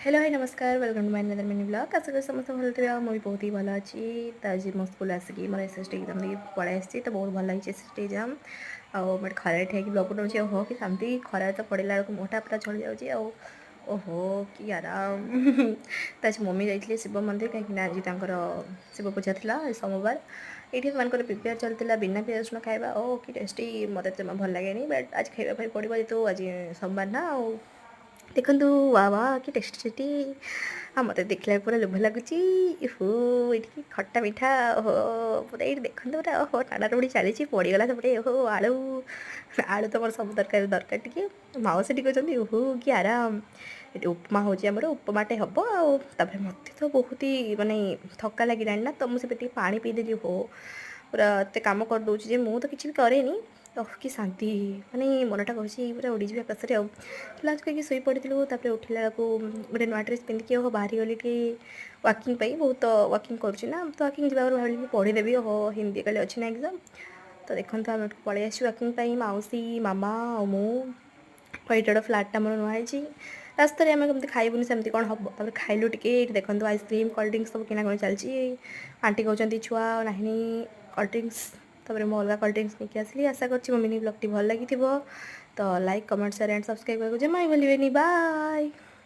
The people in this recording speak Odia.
ହ୍ୟାଲୋ ହାଇ, ନମସ୍କାର। Welcome to my another mini vlog. ଆଶା କরি ସମସ୍ତେ ଭଲ ଥିବେ ଆଉ ମୁଁ ବି ବହୁତ ହି ଭଲ ଅଛି। ତ ଆଜି ମୋ ସ୍କୁଲ ଆସିକି ମୋର ଏସ୍ ଏସ୍ ଟି ଏକ୍ଜାମ୍ ଦେଇକି ପଳେଇ ଆସିଛି। ତ ବହୁତ ଭଲ ଲାଗିଛି ଏସ୍ ଏସ୍ ଟି ଏକ୍ଜାମ୍। ଆଉ ମୁଁ ଏଠି ଖରାରେ ଠିଆ ହେଇକି ବ୍ଲଗ୍ ବନାଉଛି। ଓହୋ, କି ଶାନ୍ତି! ଖରାରେ ତ ପଡ଼ିଲା ବେଳକୁ ମୁହଁଟା ପୁରା ଜଳି ଯାଉଛି ଆଉ ଓହୋ, କି ଆରାମ! ତ ଆଜି ମମି ଯାଇଥିଲେ ଶିବ ମନ୍ଦିର, କାହିଁକିନା ଆଜି ତାଙ୍କର ଶିବ ପୂଜା ଥିଲା, ଆଜି ସୋମବାର। ଏଇଠି ସେମାନଙ୍କର ପ୍ରିପେୟାର ଚାଲିଥିଲା ବିନା ପିଆଜ ରସୁଣ ଖାଇବା। ଓ କି ଟେଷ୍ଟି! ମୋତେ ଜମା ଭଲ ଲାଗେନି, ବଟ୍ ଆଜି ଖାଇବା ପାଇଁ ପଡ଼ିବ, ଯେହେତୁ ଆଜି ସୋମବାର ନା। ଆଉ ଦେଖନ୍ତୁ, ବା ବା, କି ଟେଷ୍ଟି ଟେଷ୍ଟି! ଆଉ ମୋତେ ଦେଖିଲା ପୁରା ଲୋଭ ଲାଗୁଛି। ଓହୋ, ଏଇଠି ଖଟା ମିଠା, ଓହୋ, ପୁରା ଏଇଠି ଦେଖନ୍ତୁ ପୁରା, ଓହୋ, ଟାଣା ଟୁଣି ଚାଲିଛି। ପଡ଼ିଗଲା ସେପଟେ। ଓହୋ, ଆଳୁ, ଆଳୁ ତ ମୋର ସବୁ ତରକାରୀ ଦରକାର ଟିକେ। ମାଉସୀ ଟିକେ କହୁଛନ୍ତି, ଓହୋ, କି ଆରାମ! ଏଠି ଉପମା ହେଉଛି ଆମର, ଉପମାଟେ ହେବ। ଆଉ ତାପରେ ମୋତେ ତ ବହୁତ ହି ମାନେ ଥକା ଲାଗିଲାଣି ନା, ତ ମୁଁ ସେପଟେ ଟିକେ ପାଣି ପିଇଦେଲି। ହୋ, ପୁରା ଏତେ କାମ କରିଦେଉଛି ଯେ ମୁଁ ତ କିଛି ବି କରେନି। ଓହ, କି ଶାନ୍ତି! ମାନେ ମନଟା କହୁଛି ପୁରା ଉଡ଼ିଯିବି ଆକାଶରେ। ଆଉ ଲଞ୍ଚ କରିକି ଶୋଇ ପଡ଼ିଥିଲୁ। ତାପରେ ଉଠିଲା ବେଳକୁ ଗୋଟେ ନୂଆ ଡ୍ରେସ୍ ପିନ୍ଧିକି, ଓହୋ, ବାହାରି ଗଲି ଟିକେ ୱାକିଂ ପାଇଁ। ବହୁତ ୱାକିଂ କରୁଛି ନା, ତ ୱାକିଂ ଯିବା ଆଗରୁ ଭାବିଲି ମୁଁ ପଢ଼ିଦେବି। ଓହୋ, ହିନ୍ଦୀ କାଲି ଅଛି ନା ଏକ୍ଜାମ୍। ତ ଦେଖନ୍ତୁ, ଆମେ ଏଠୁ ପଳେଇ ଆସିଛୁ ୱାକିଂ ପାଇଁ, ମାଉସୀ, ମାମା ଆଉ ମୁଁ। ଏଇଟା ଗୋଟେ ଫ୍ଲାଟ୍ଟା ଆମର ନୂଆ ହେଇଛି। ରାସ୍ତାରେ ଆମେ କେମିତି ଖାଇବୁନି, ସେମିତି କ'ଣ ହେବ? ତାପରେ ଖାଇଲୁ ଟିକେ। ଏଇଠି ଦେଖନ୍ତୁ, ଆଇସ୍କ୍ରିମ୍, କୋଲ୍ଡ ଡ୍ରିଙ୍କସ୍ ସବୁ କିଣାକିଣି ଚାଲିଛି। ଆଣ୍ଟି କହୁଛନ୍ତି, ଛୁଆ ଆଉ ନାହିଁ କୋଲ୍ଡ ଡ୍ରିଙ୍କସ୍। ତାପରେ ମୁଁ ଅଲଗା କୋଲ୍ଡ ଡ୍ରିଙ୍କସ୍ ନେଇକି ଆସିଲି। ଆଶା କରୁଛି ମୋ ମିନି ବ୍ଲଗ୍ଟି ଭଲ ଲାଗିଥିବ। ତ like, comment, share and subscribe କରିବାକୁ ଜମା ବି ଭୁଲିବେନି। ବାଏ।